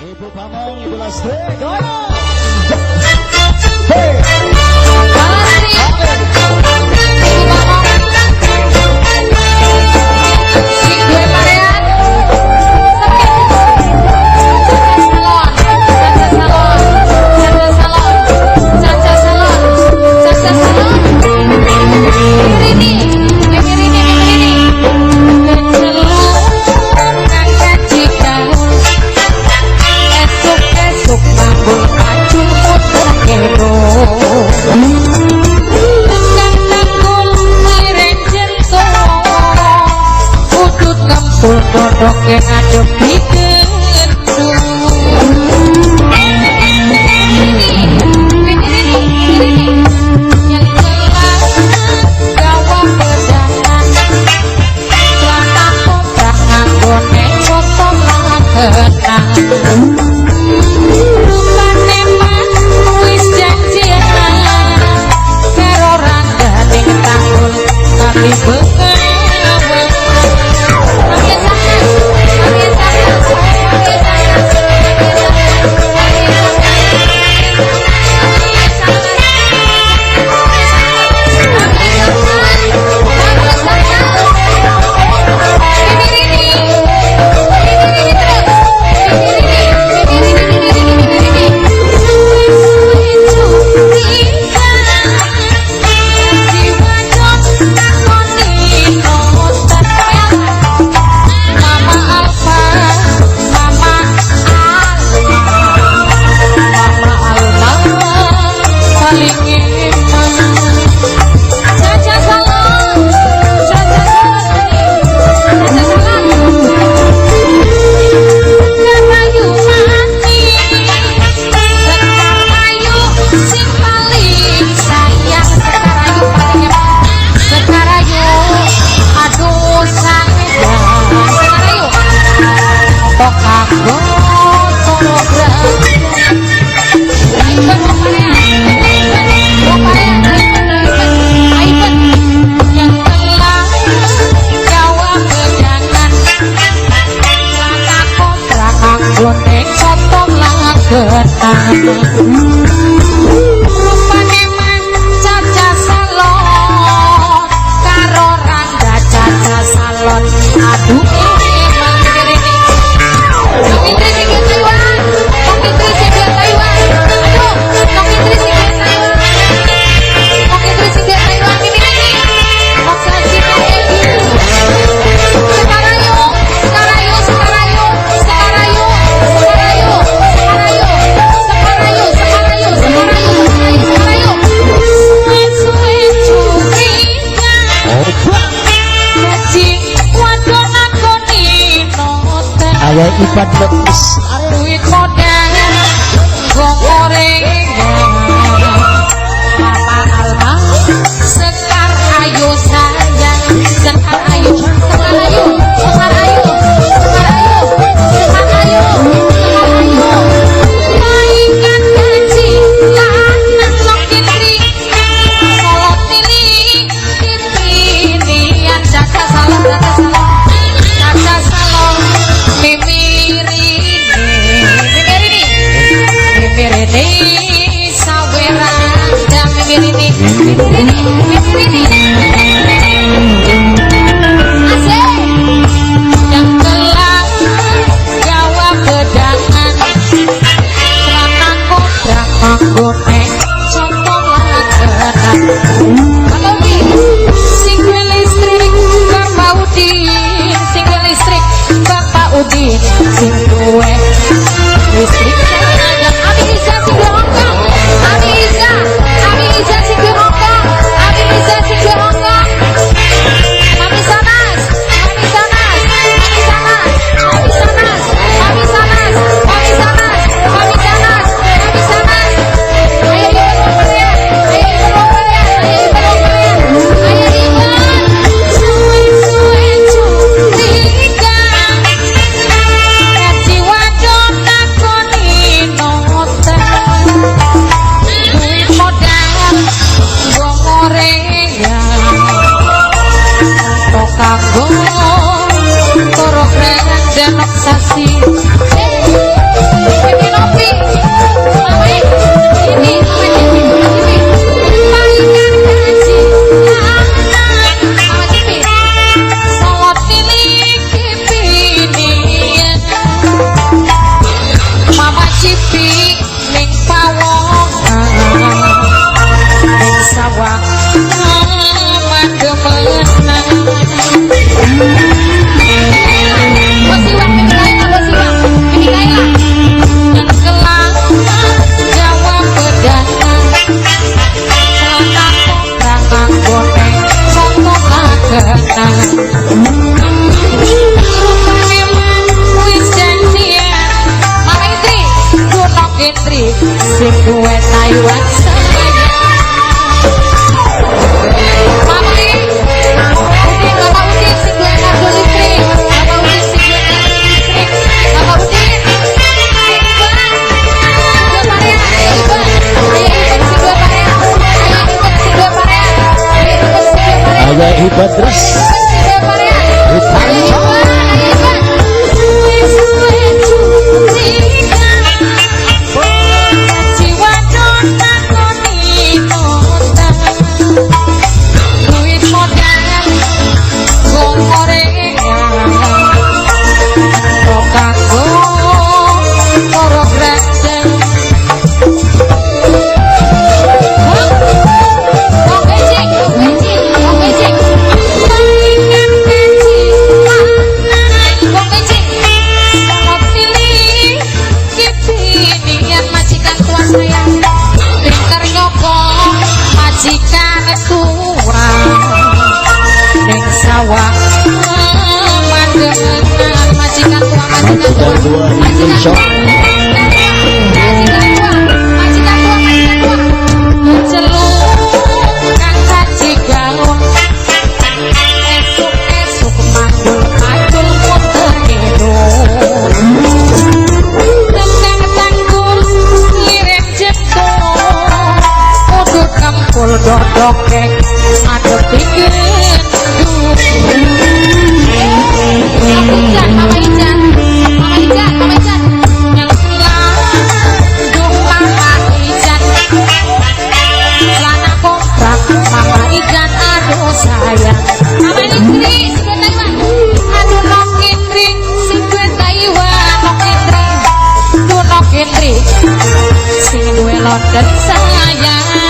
Ibu Pamong, Ibu Lastri, goyang. Hey. Balastri, Ibu Pamong, sing duwe parean, Caca salon, Caca salon, Caca salon, Caca salon, Rini, Rini, Rini, esuk mabur pacul puter kero tekan tanggul miring jentung udut ngempul dodoke ngadep digendung. Yang jelas gawa pedangan celana kontrak nganggone potong langenang. Rupane man Caca salon karo Rangga Caca salon aduh Ayo Ipan Bagus. Duit modal gorengan Mama Alma Sekar Ayu sayang Sekar Ayu Sekar Ayu Sekar Ayu Sekar Ayu Sekar Ayu Sekar Ayu Mainkan gaji lanang lokitri Solot tili Tipinian Caca salon Caca salon Caca salon Mimirini sawerang mimirini mimirini mimirini. sing duwe Taiwan sayang. Mami, Udin, Bapak Udin sing duwe kargo listrik, Bapak Udin sing duwe kargo listrik, Bapak Udin, Ayah Iban terus. Majikan tua Indonesia, majikan tua, celuk kang kaji gawang, esuk-esuk mandul-mandul muter ngidul, tengkang tanggul liren jentul, udur kempul dodok kek ngadepi gendul. Mama Ijan, Mama Ijan, Mama Ijan, yang landung Mama Ijan, celana kontrak Mama Ijan, aduh sayang. Mama Indri, sing duwe Taiwan, aduh Nok Indri, sing duwe Taiwan, Nok Indri, aduh Nok Indri, sing duwe London sayang.